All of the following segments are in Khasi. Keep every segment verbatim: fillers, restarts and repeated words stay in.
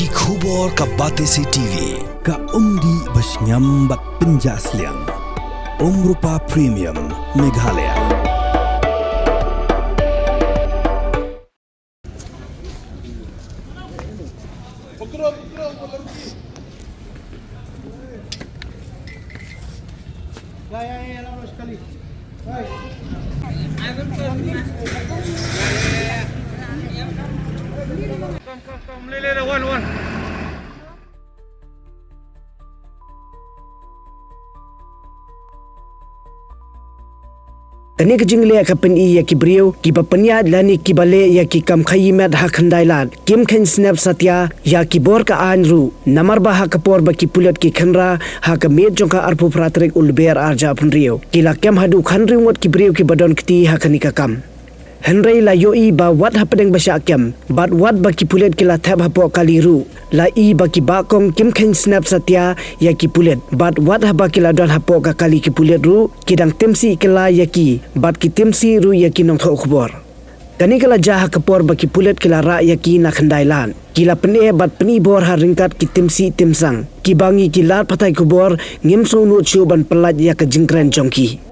Ki khubor ka Batesi T V, ka umdih ba shngiam bad pynjah sliang. Umrupa Premium, Meghalaya. Kane ka jingleh ka pyni ïa ki briew kiba pynïaid lane kiba leh ïa ki kam khaïi met ha Khyndailad, kim kheiñ snep satia ïa ki bor ka aiñ ruh, namar ba ha ka por ba ki pulit ki khynra ha ka miet jong ka arphew phra tarik u Lber arhajar arphew hynriew, ki la kem haduh khathynriew ngut ki briew kiba don kti ha kane ka kam. Hynrei la ïohi ba wat hapdeng ba shah kem bad wat ba ki pulit ki la thep hapoh kali ruh, la i ba ki bahkong kim kheiñ snep satia ïa ki pulit bad wat haba ki la don hapoh ka kali ki pulit ruh, ki dang tim sih kylla ïa ki bad ki tim sih ruh ïa ki nongthoh khubor. Kane ka la jia ha ka por ba ki pulit ki la rah ïa ki na Khyndailad. Ki la pyneh bad pyni bor ha ryngkat ki tim sih tim sang. Kiba ngi ki lad pathai khubor ngim sngewnud shuh ban pyllait ïa ka jingkren jong ki.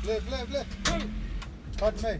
Play, play, play. Cut me.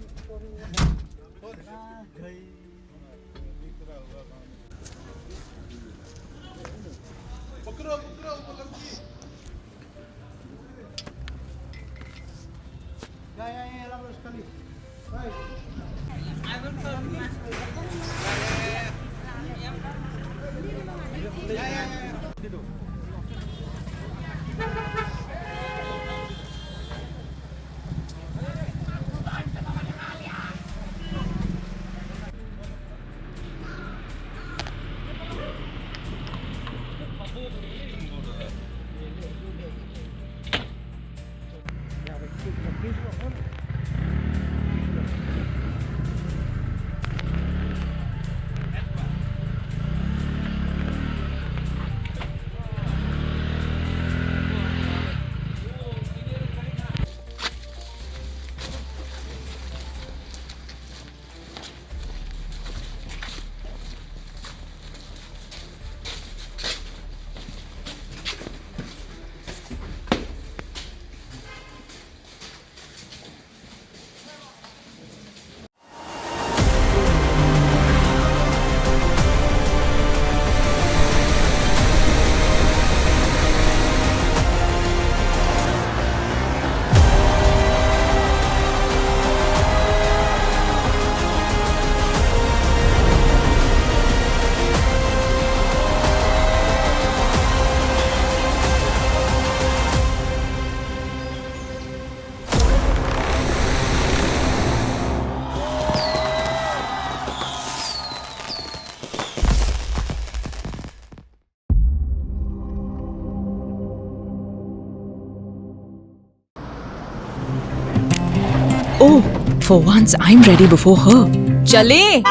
For once, I'm ready before her. चले।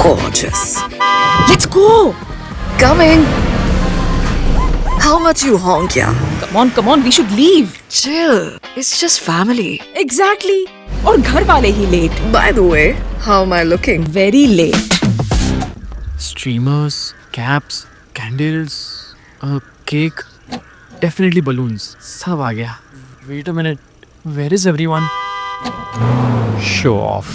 Gorgeous. Let's go. Coming. How much you honk, yeah? Come on, come on, we should leave. Chill. It's just family. Exactly. और घर वाले ही late. By the way, how am I looking? Very late. Streamers, caps, candles, a cake, definitely balloons. सब आ गया. Wait a minute. Where is everyone? Show off.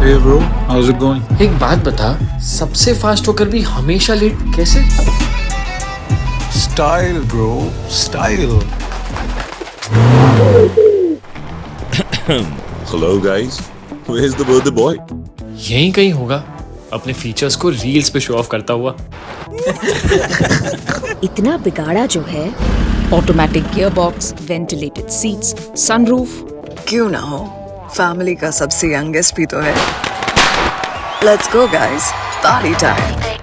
Hey bro, how's it going? एक बात बता, सबसे फास्ट होकर भी हमेशा लेट कैसे? Style, bro, style. Hello guys, where's the birthday boy? यहीं कहीं होगा, अपने फीचर्स को रील्स पे शो ऑफ करता हुआ. इतना बिगाड़ा जो है. Automatic gearbox, ventilated seats, sunroof. क्यों ना हो, फैमिली का सबसे यंगेस्ट भी तो है. Let's go guys, party time.